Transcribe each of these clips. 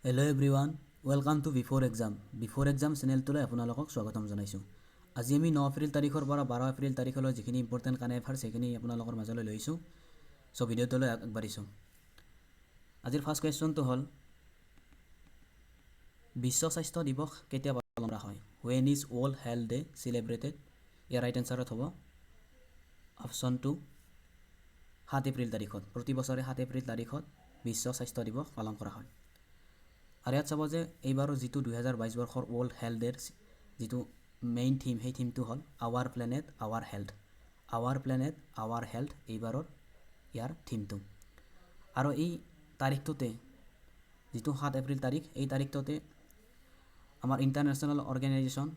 Hello everyone, welcome to Before Exam. Before Exam চেনেলটোলৈ আপোনালোকক স্বাগতম জনাইছোঁ। আজি আমি 9 এপ্ৰিল তাৰিখৰ পৰা 12 এপ্ৰিল তাৰিখলৈ যিখিনি ইম্পৰ্টেণ্ট কাৰেণ্ট এফেয়াৰ্ছ, সেইখিনি আপোনালোকৰ মাজলৈ লৈ আহিছোঁ। চ' ভিডিঅ'টোলৈ আগবাঢ়িছোঁ। আজিৰ ফাৰ্ষ্ট কুৱেশ্যনটো হ'ল, বিশ্ব স্বাস্থ্য দিৱস কেতিয়া পালন কৰা হয়? When is World Health Day celebrated? Year right এনচাৰত হ'ব অপশ্যন টু, 7 এপ্ৰিল তাৰিখত। প্ৰতি বছৰে 7 এপ্ৰিল তাৰিখত বিশ্ব স্বাস্থ্য দিৱস পালন কৰা হয়। আৰু ইয়াত চাব যে এইবাৰৰ যিটো 2022 বৰ্ষৰ ৱৰ্ল্ড হেল্থ ডে'ৰ যিটো মেইন থিম, সেই থিমটো হ'ল "Our Planet, Our Health"। "Our Planet, Our Health" এইবাৰৰ ইয়াৰ থিমটো। আৰু এই তাৰিখটোতে, যিটো 7 এপ্ৰিল তাৰিখ, এই তাৰিখটোতে আমাৰ International Organization,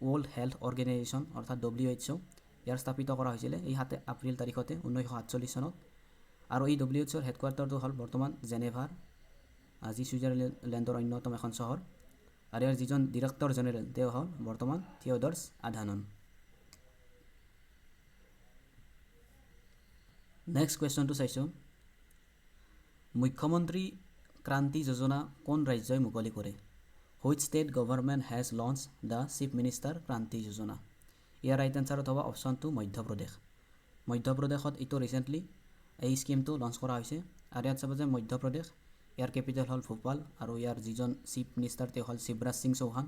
World Health Organization অৰ্থাৎ WHO, ইয়াৰ স্থাপিত কৰা হৈছিলে এই 7 এপ্ৰিল তাৰিখতে 1947 চনত। আৰু এই WHO ৰ হেডকোৱাৰ্টাৰটো হ'ল বৰ্তমান জেনেভাৰ, আজি ছুইজাৰলেণ্ডৰ অন্যতম এখন চহৰ। আৰু ইয়াৰ যিজন ডিৰেক্টৰ জেনেৰেল, তেওঁ হ'ল বৰ্তমান থিয়ডৰছ আধানন। নেক্সট কুৱেশ্যনটো চাইছোঁ। মুখ্যমন্ত্ৰী ক্ৰান্তি যোজনা কোন ৰাজ্যই মুকলি কৰে? Which state government has launch the Chief Minister Kranti Yojana? Year right এনচাৰত হ'ব অপশ্যন টু, মধ্যপ্ৰদেশ। মধ্যপ্ৰদেশত এইটো ৰিচেণ্টলি এই স্কীমটো লঞ্চ কৰা হৈছে। আৰু ইয়াত চাব যে মধ্যপ্ৰদেশ, ইয়াৰ কেপিটেল হ'ল ভূপাল আৰু ইয়াৰ যিজন চিফ মিনিষ্টাৰ, তেওঁ হ'ল শিৱৰাজ সিং চৌহান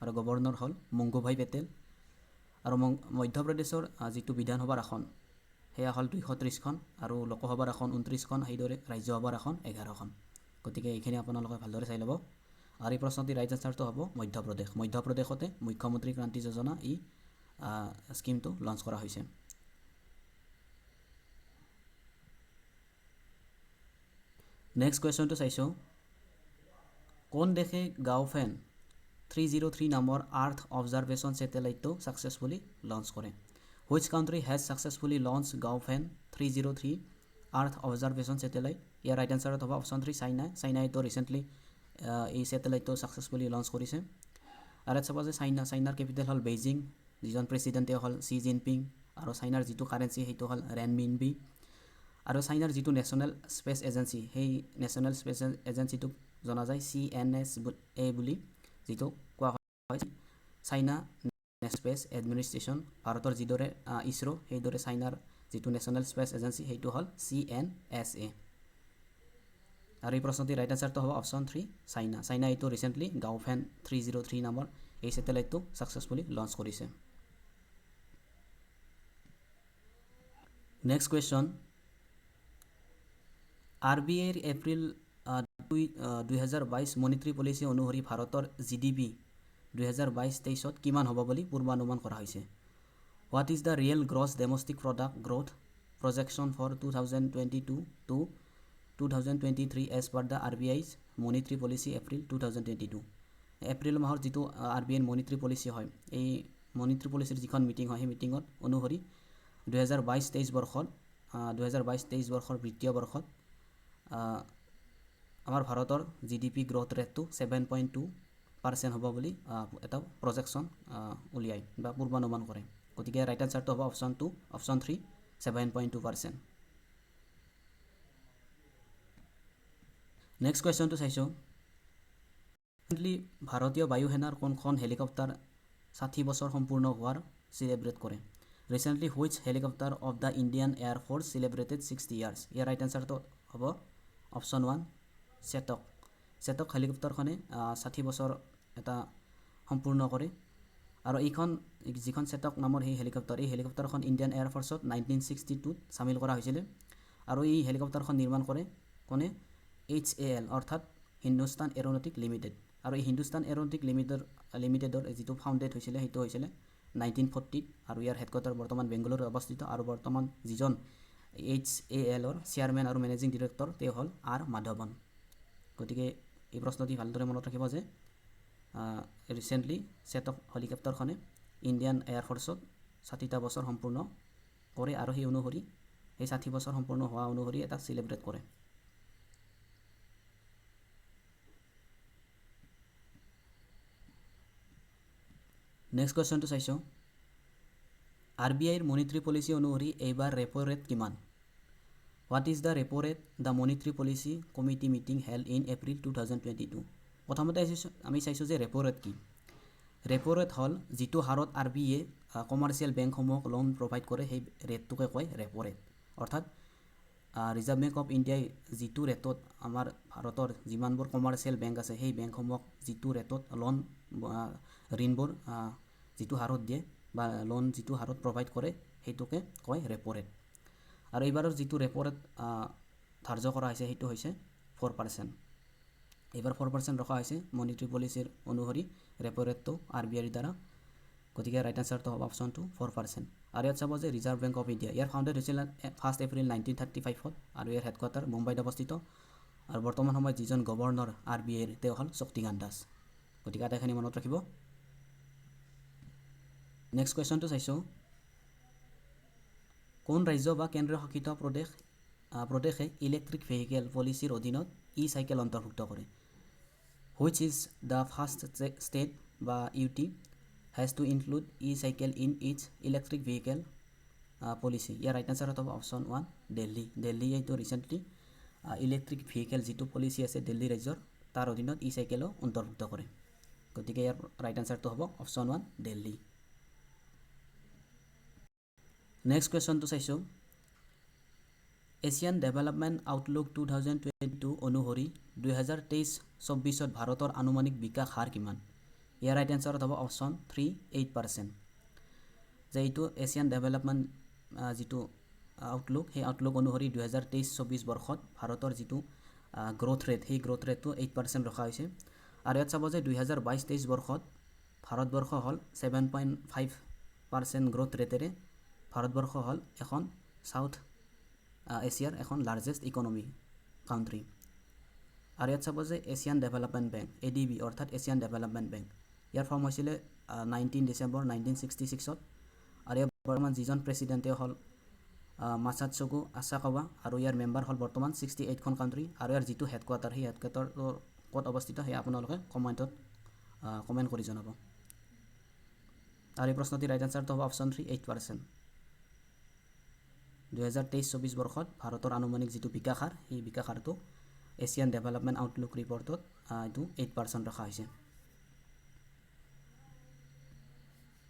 আৰু গভৰ্ণৰ হ'ল মংগুভাই পেটেল। আৰু মধ্যপ্ৰদেশৰ যিটো বিধানসভাৰ আসন, সেয়া হ'ল 230খন আৰু লোকসভাৰ আসন 29খন, সেইদৰে ৰাজ্যসভাৰ আসন 11খন। গতিকে এইখিনি আপোনালোকে ভালদৰে চাই ল'ব। আৰু এই প্ৰশ্নটিৰ ৰাইট এনচাৰটো হ'ব মধ্যপ্ৰদেশ। মধ্যপ্ৰদেশতে মুখ্যমন্ত্ৰী ক্ৰান্তি যোজনা এই স্কীমটো লঞ্চ কৰা হৈছে। নেক্সট কুৱেশ্যনটো চাইছোঁ। কোন দেশে গাওফেন 303 নামৰ আৰ্থ অবজাৰভেশ্যন ছেটেলাইটটো ছাকচেছফুলি লঞ্চ কৰে? Which country has successfully launch Gaofen 303 Earth observation satellite? Year right এনচাৰত হ'ব অপশ্যন থ্ৰী, চাইনা। চাইনাই এইটো ৰিচেণ্টলি এই ছেটেলাইটটো ছাকচেছফুলি লঞ্চ কৰিছে। আৰু ইয়াত চাব যে চাইনাৰ কেপিটেল হ'ল বেইজিং। যিজন প্ৰেচিডেণ্ট, তেওঁ হ'ল ছি জিনপিং আৰু চাইনাৰ যিটো কাৰেঞ্চি, সেইটো হ'ল ৰেনমিনবি। আৰু চাইনাৰ যিটো নেশ্যনেল স্পেচ এজেঞ্চি, সেই নেশ্যনেল স্পেচ এজেঞ্চিটোক জনা যায় CNSA বুলি, যিটো কোৱা হয় চাইনা স্পেচ এডমিনিষ্ট্ৰেশ্যন। ভাৰতৰ যিদৰে ইছৰ', সেইদৰে চাইনাৰ যিটো নেশ্যনেল স্পেচ এজেঞ্চি, সেইটো হ'ল CNSA। আৰু এই প্ৰশ্নটিৰ ৰাইট এনচাৰটো হ'ব অপশ্যন থ্ৰী, চাইনা। চাইনা এইটো ৰিচেণ্টলি গাওফেন 303 নামৰ এই ছেটেলাইটটো ছাকচেছফুলি লঞ্চ কৰিছে। নেক্সট কুৱেশ্যন, RBIৰ এপ্ৰিল 2022 মনিটৰী পলিচি অনুসৰি ভাৰতৰ জিডিপি 2022-23ত কিমান হ'ব বুলি পূৰ্বানুমান কৰা হৈছে? What is the real gross domestic product growth projection for 2022 to 2023 as per the RBI's monetary policy, April 2022? April মাহৰ যিটো RBIৰ মনিটৰী পলিচি হয়, এই মনিটৰী পলিচিৰ যিখন মিটিং হয়, সেই মিটিঙত অনুসৰি 2022-23 বৰ্ষত, 2022-23 বৰ্ষৰ বিত্তীয় বৰ্ষত আমাৰ ভাৰতৰ জিডিপি গ্ৰ'থ ৰেটটো 7.2% হ'ব বুলি এটা প্ৰজেকশ্যন উলিয়াই বা পূৰ্বানুমান কৰে। গতিকে ৰাইট এনচাৰটো হ'ব option two, option three, 7.2%। Next কুৱেশ্যনটো চাইছোঁ। ৰিচেণ্টলি ভাৰতীয় বায়ু সেনাৰ কোনখন হেলিকপ্টাৰ 60 বছৰ সম্পূৰ্ণ হোৱাৰ চেলিব্ৰেট কৰে? Recently, which helicopter of the Indian Air Force celebrated 60 years? Year right এনচাৰটো হ'ব অপশ্যন ওৱান, চেতক। চেতক হেলিকপ্টাৰখনে 60 বছৰ এটা সম্পূৰ্ণ কৰে। আৰু এইখন যিখন চেতক নামৰ সেই হেলিকপ্টাৰ, এই হেলিকপ্টাৰখন ইণ্ডিয়ান এয়াৰ ফ'ৰ্চত 1962ত চামিল কৰা হৈছিলে। আৰু এই হেলিকপ্টাৰখন নিৰ্মাণ কৰে কোনে? HAL অৰ্থাৎ হিন্দুস্তান এৰ'নটিক লিমিটেড। আৰু এই হিন্দুস্তান এৰ'নটিক লিমিটেডৰ যিটো ফাউণ্ডেড হৈছিলে, সেইটো হৈছিলে 1940ত আৰু ইয়াৰ হেডকোৱাৰ্টাৰ বৰ্তমান বেংগলোৰত অৱস্থিত। আৰু বৰ্তমান যিজন HALৰ চেয়াৰমেন আৰু মেনেজিং ডিৰেক্টৰ, তেওঁ হ'ল আৰ মাধৱন। গতিকে এই প্ৰশ্নটি ভালদৰে মনত ৰাখিব যে ৰিচেণ্টলি চেতক হেলিকপ্টাৰখনে ইণ্ডিয়ান এয়াৰফ'ৰ্চত 60টা বছৰ সম্পূৰ্ণ কৰে আৰু সেই অনুসৰি, সেই 60 বছৰ সম্পূৰ্ণ হোৱা অনুসৰি এটা চেলিব্ৰেট কৰে। নেক্সট কুৱেশ্যনটো চাইছোঁ। RBIৰ মনিটৰী পলিচি অনুসৰি এইবাৰ ৰেপ' ৰেট কিমান? What is the repo rate the Monetary Policy Committee meeting held in April 2022? প্ৰথমতে আমি চাইছোঁ যে ৰেপ' ৰেট কি। ৰেপ' ৰেট হ'ল যিটো হাৰত আৰ বি আইয়ে কমাৰ্চিয়েল বেংকসমূহক লোন প্ৰভাইড কৰে, সেই ৰেটটোকে কয় ৰেপ' ৰেট। অৰ্থাৎ ৰিজাৰ্ভ বেংক অফ ইণ্ডিয়াই যিটো ৰেটত আমাৰ ভাৰতৰ যিমানবোৰ কমাৰ্চিয়েল বেংক আছে, সেই বেংকসমূহক যিটো ৰেটত লোন, ঋণবোৰ যিটো হাৰত দিয়ে বা লোন যিটো হাৰত প্ৰভাইড কৰে, সেইটোকে কয় ৰেপ' ৰেট। আৰু এইবাৰৰ যিটো ৰেপ' ৰেট ধাৰ্য কৰা হৈছে, সেইটো হৈছে 4%। এইবাৰ 4% ৰখা হৈছে মনিটৰী পলিচিৰ অনুসৰি ৰেপ' ৰেটটো আৰ বি আইৰ দ্বাৰা। গতিকে ৰাইট এনচাৰটো হ'ব অপশ্যনটো 4%। আৰু ইয়াত চাব যে reserve bank of India, year founded হৈছিল 1 এপ্ৰিল 1935ত আৰু ইয়াৰ হেডকোৱাৰ্টাৰ মুম্বাইত অৱস্থিত। আৰু বৰ্তমান সময়ত যিজন গভৰ্ণৰ আৰ বি আইৰ, তেওঁ হ'ল শক্তিকান্ত দাস। গতিকে আটাইখিনি মনত ৰাখিব। নেক্সট কুৱেশ্যনটো চাইছোঁ। কোন ৰাজ্য বা কেন্দ্ৰীয় শাসিত প্ৰদেশে ইলেক্ট্ৰিক ভেহিকেল পলিচিৰ অধীনত ই চাইকেল অন্তৰ্ভুক্ত কৰে? Which is the first state বা UT has to include e-cycle in its electric vehicle policy? Year right answer হ'ব অপশ্যন ওৱান, দিল্লী। দিল্লী এইটো ৰিচেণ্টলি ইলেক্ট্ৰিক ভেহিকেল যিটো পলিচি আছে দিল্লী ৰাজ্যৰ, তাৰ অধীনত ই চাইকেলো অন্তৰ্ভুক্ত কৰে। গতিকে ইয়াৰ ৰাইট এনচাৰটো হ'ব অপশ্যন ওৱান, দিল্লী। নেক্সট কুৱেশ্যনটো চাইছোঁ। Asian Development Outlook 2022 অনুসৰি 2023-24ত ভাৰতৰ আনুমানিক বিকাশ হাৰ কিমান? ইয়াৰ ৰাইট এনচাৰত হ'ব অপশ্যন থ্ৰী, 8%। যে এইটো এছিয়ান ডেভেলপমেণ্ট যিটো আউটলুক, সেই আউটলুক অনুসৰি 2023-24 বৰ্ষত ভাৰতৰ যিটো গ্ৰ'থ ৰেট, সেই গ্ৰ'থ ৰেটটো 8% ৰখা হৈছে। আৰু ইয়াত চাব যে 2022-23 বৰ্ষত ভাৰতবৰ্ষ হ'ল 7.5% গ্ৰ'থ ৰেটেৰে ভাৰতবৰ্ষ হ'ল এখন চাউথ এছিয়াৰ এখন লাৰ্জেষ্ট ইকনমি কাউণ্ট্ৰি। আৰু ইয়াত চাব যে Asian development bank, A D B, অৰ্থাৎ এছিয়ান ডেভেলপমেণ্ট বেংক, ইয়াৰ ফৰ্ম হৈছিলে 19 ডিচেম্বৰ 1966ত। আৰু ইয়াৰ বৰ্তমান যিজন প্ৰেচিডেণ্ট, তেওঁ হ'ল মাছাটছুগু আছাকাৱা। আৰু ইয়াৰ মেম্বাৰ হ'ল বৰ্তমান 68খন কাণ্ট্ৰি। আৰু ইয়াৰ যিটো হেডকোৱাৰ্টাৰ, সেই হেডকোৱাৰ্টাৰটো ক'ত অৱস্থিত, সেয়া আপোনালোকে কমেণ্টত কমেণ্ট কৰি জনাব। আৰু এই প্ৰশ্নটিৰ ৰাইট এনচাৰটো হ'ব অপশ্যন থ্ৰী, 8%। 2023-24 বৰ্ষত ভাৰতৰ আনুমানিক যিটো বিকাশ হাৰ, সেই বিকাশ হাৰটো এছিয়ান ডেভেলপমেণ্ট আউটলুক ৰিপৰ্টত এইটো 8% ৰখা হৈছে।